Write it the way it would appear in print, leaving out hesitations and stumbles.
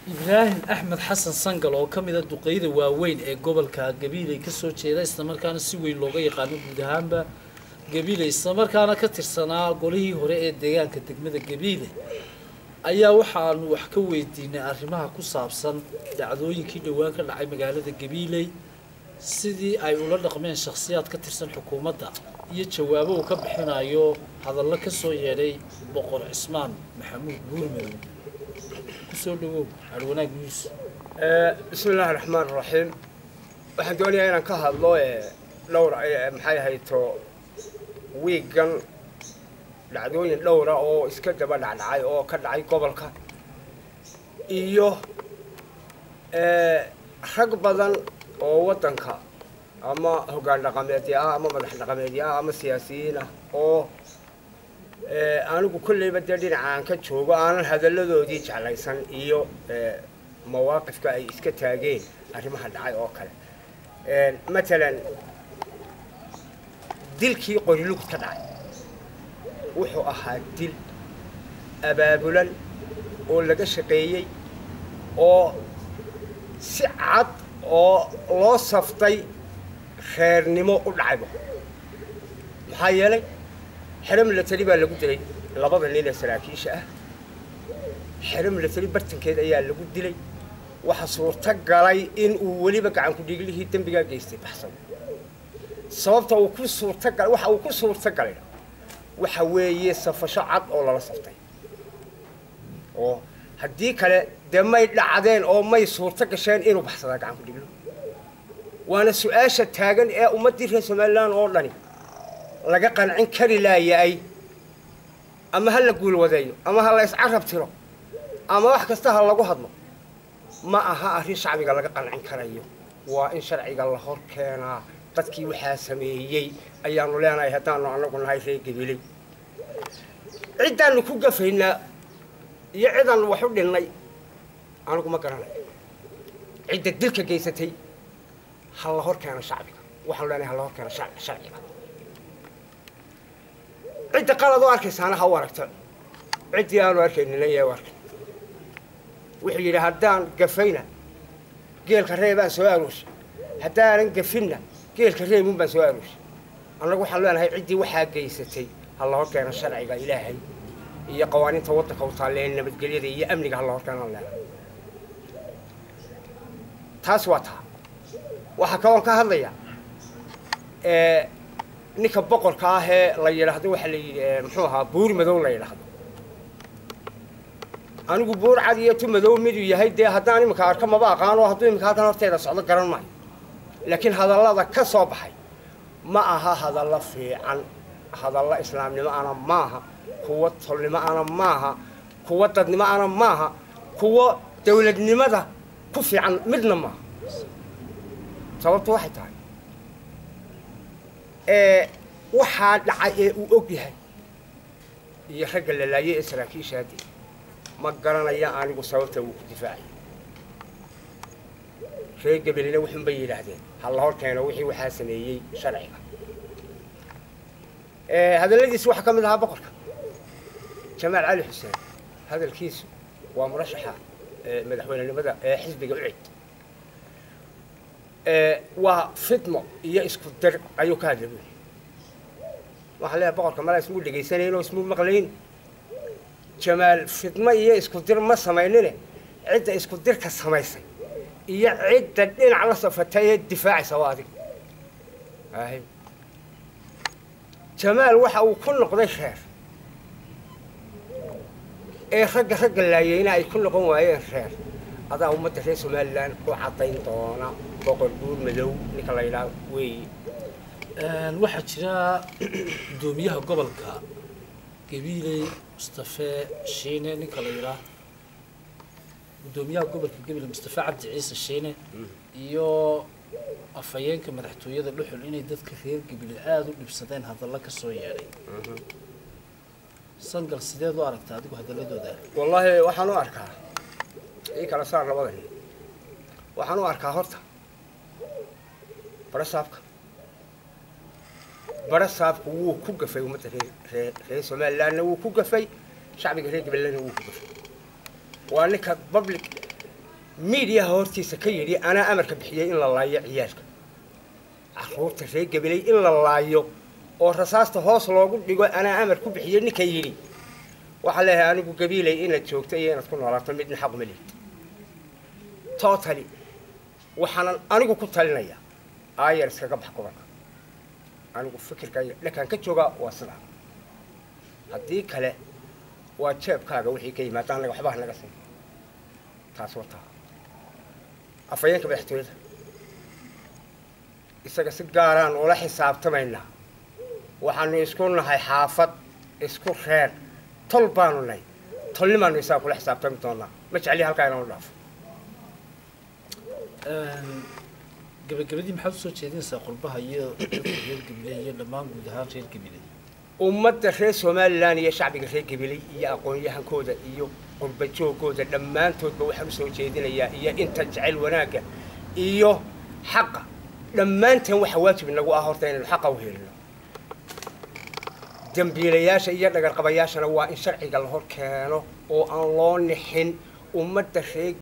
Ibraahim Axmed Xasan Sangal oo ka mid a duqeyda waaweyn ee gobolka Gabiiley kasoo jeeda, islamarkaana si weyn looga yaqaano guud ahaanba Gabiiley, islamarkaana ka tirsanaa golihii hore ee deegaanka degmada Gabiiley, ayaa waxaanu wax ka weydiinay arrimaha ku saabsan dhacdooyinkii dhowaan ka dhacay magaalada Gabiiley, sidii ay ula dhaqmeen shakhsiyaad ka tirsan xukuumadda iyo jawaabo uu ka bixinayo hadallo ka soo yeedhay Boqor Cismaan Maxamuud Buurmadow. Kusoo dhawow Harwanaag News. Bismi illaahi raxmaan raxiim. Waxaan doonayaa inaan ka hadlo dhowr, maxay ahayto, wiigan dhacdooyin dhowra oo iska daba dhacdhacay oo ka dhacay gobolka, iyo rag badan oo waddanka ama hoggaan dhaqameedya ah ama madax dhaqameedya ah ama siyaasiyiin ah oo anigu kolleyba dee dhinaca aan ka joogo aanan hadalladoodii jeclaysan iyo mawaaqifka ay iska taageen arrimaha dhacay oo kale. Matalan, dilkii Qorilugud ka dhacay wuxuu ahaa dil abaabulan oo laga shaqeeyey oo si cad oo loo saftay reernimo u dhacayba. Maxaa yeelay, xero milatary baa lagu dilay labada nin ee saraakiisha ah. Xero milatary bartankeed ayaa lagu dilay. Waxaa suurto galay in uu weliba gacan ku-dhiiglihii dembigaa geystay baxsan. Sababta uu ku suurta galay, waxa uu ku suurta galay, waxa weeye safasho cad oo lala saftay, oo haddii kale dee may dhacdeen oo may suurto gasheen inuu baxsadaa gacan ku-dhiglo. Waana su-aasha taagan ee ummaddii reer Somalilan oo dhani laga qancin kari laayay. Ama ha la guulwadeeyo ama ha la iscarab tiro ama wax kasta ha lagu hadlo, ma aha arrin shacbiga laga qancin karayo. Waa in sharciga la hor keenaa dadkii waxaa sameeyey ayaanu leenahay haddaanu anagu nahay reer Gabiley. Ciddaanu ku gafaynaa iyo cidaanu wax u dhinnay anigu ma garanayo. Cidda dilka geysatay ha la hor keeno shacbiga, waxaanu leenahay ha la hor keeno sharciga. Cidda qalad u arkaysaana ha u aragto, ciddii aanu arkaynina yaa u arkay. Wuxuu yidhi, haddaan gafayna geelka reebaan soo arooshay, haddaanan gafinna geelka reebuun baan soo arooshay. Annagu waxaan leenahay ciddii waxaa geysatay ha la hor keeno sharciga Ilaahay iyo qawaaniinta waddanka u taalle ee nabadgelyada iyo amniga ha la hor keenaan leenahay. Taas waa taa. Waxaa kaloon ka hadlaya ninka boqorka ah ee la yidhaahdo, waxaa la yidhi, muxuu ahaa, Buur Madow la yidhaahdo. Anigu buur cad iyo tu madow miduu yahay dee haddaan iminka arko maba aqaano, hadduu iminka halkan horteeda socdo garan maayo. Laakiin hadallada ka soo baxay ma aha hadallo fiican, hadallo islaamnimo ana maaha, kuwo tolnimo ana maaha, kuwo dadnimo ana maaha, kuwo dawladnimada ku fiican midna maaha. Sababtu waxay tahay, waxaa dhacay ee uu og yahay iyo ragga la laayay ee saraakiisha haddii ma garanaya anigu sababta uu ku difaacay. Reer Gebelina wuxuun bay yidhaahdeen ha la hor keeno wixii waxaa sameeyey sharciga. Hadalladiisu waxaa ka mid ahaa boqorka Jamaal Cali Xuseen. Hadalkiisu waa murashaxa madaxweynenimada ee xisbiga UCID. Waa fitno iyo isku dir ayuu ka hadlay buuli. Waxaan leeyahay boqorka mala ismuu dhegaysanayn oo ismuu maqlayn. Jamaal fitno iyo isku dir ma samaynine, cidda isku dirka samaysay iyo cidda dhinac la safatay ee difaacaysa waa adiga. Jamaal waxa uu ku noqday reer ee ragga laayeyna ay ku noqon waayeen reer. Adaa ummadda reer Somalilan u caddayn doona, Boqor Buur Madow ninka la yidhaah weeye. Waxaa jira guddoomiyaha gobolka Gabiiley Mustafe Shiine, ninka la yidhaah guddoomiyaha gobolka Gabiiley Mustafe Cabdi Ciise Shiine, iyo afhayeenka madaxtooyada Dhuxul inay dadka reer Gabiiley aada u dhibsadeen hadallo ka soo yeedhay. Sangal, sideed u aragtaa adigu hadalladooda? Wallaahi waxaan u arkaa, ii kala saar labada nin. Waxaan u arkaa horta barasaabku wuu ku gafay ummadda reer Somalilandna, wuu ku gafay shacbiga reer Gabileyna, wuu ku gafay. Waa ninka public Miidiyaha hortiisa ka yidhi anaa amarka bixiyey in la laayo ciyaalka, carruurta reer Gabiley in la laayo oo rasaasta hoos loogu dhigo anaa amar ku bixiyey ninka yidhi, waxaan leeyahay anigu Gabiiley inaad joogto iyo inaad ku noolaato midna xaq uma lihid totally. Waxaanan anigu ku talinayaa aayar iskaga bax gobolka. Anigu fikirkayga dhakaan ka joogaa waa sidaa. Haddii kale waa jeebkaaga wixii ka yimaada, annaga waxba naga siin. Taas wataa. Afhayeenka madaxtooyada isaga si gaaraan ula xisaabtamaynaa. Waxaanu isku nahay xaafad, isku reer, tol baanu nahay, tolnimaanu isaga kula xisaabtami doonaa. Ma jecli halkaa inaan u dhaafo. Gabagabadii, maxaad usoo jeedinaysaa qurbaha iyo dadka reer Gabiley iyo dhammaan guud ahaan reer Gabiley? Ummadda reer Somalilan iyo shacbiga reer Gabiley iyo aqoon-yahankooda iyo qurba joogooda dhammaantoodba waxaan usoo jeedinayaa, iyo inta jecel wanaagga iyo xaqa dhammaanteen, waxa waajib inagu ah horta inaynu xaqa u helino. Dembiilayaasha iyo dhagarqabayaashana waa in sharciga la hor keeno oo aan loo nixin ummadda reer.